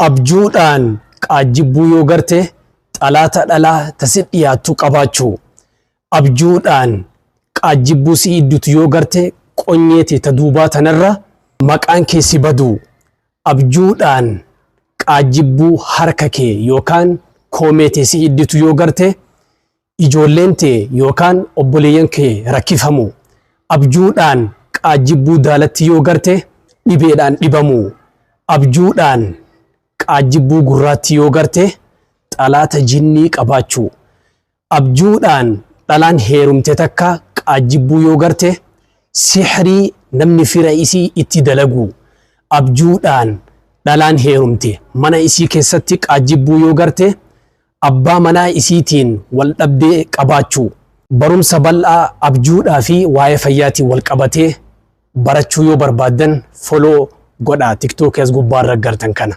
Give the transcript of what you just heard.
Abjuudhaan qaajjibbuu yoo garte xalaata dhalaa ta si dhiyaattu qabaachuu. Abjuudhaan qaajjibbuu si iddutu yoo garte qonyee tee ta duubaa tanarra maqaan kee si baduu. Abjuudhaan qaajjibbuu harka kee yookaan koomee tee si idditu yoo garte ijoolleen tee yookaan obboleeyyan kee rakkifamu. Abjuudhaan qaajjibbuu daalatti yoo garte dhibeedhaan dhibamuu. Abjuudhaan qaajjibbuu gurraatti yoo garte xalaata jinnii qabaachuu. Abjuudhaan dhalaan heerumte takka qaajjibbuu yoo garte sihrii namni fira isii itti dalaguu. Abjuudhaan dhalaan heerumte mana isii keessatti qaajjibbuu yoo garte abbaa manaa isiitiin wal dhabdee qabaachuu. Barumsa bal'aa abjuudhaa fi waa'ee fayyaatiin wal qabatee barachuu yoo barbaaddan follow godhaa, TikTok as gubbaarra gartan kana.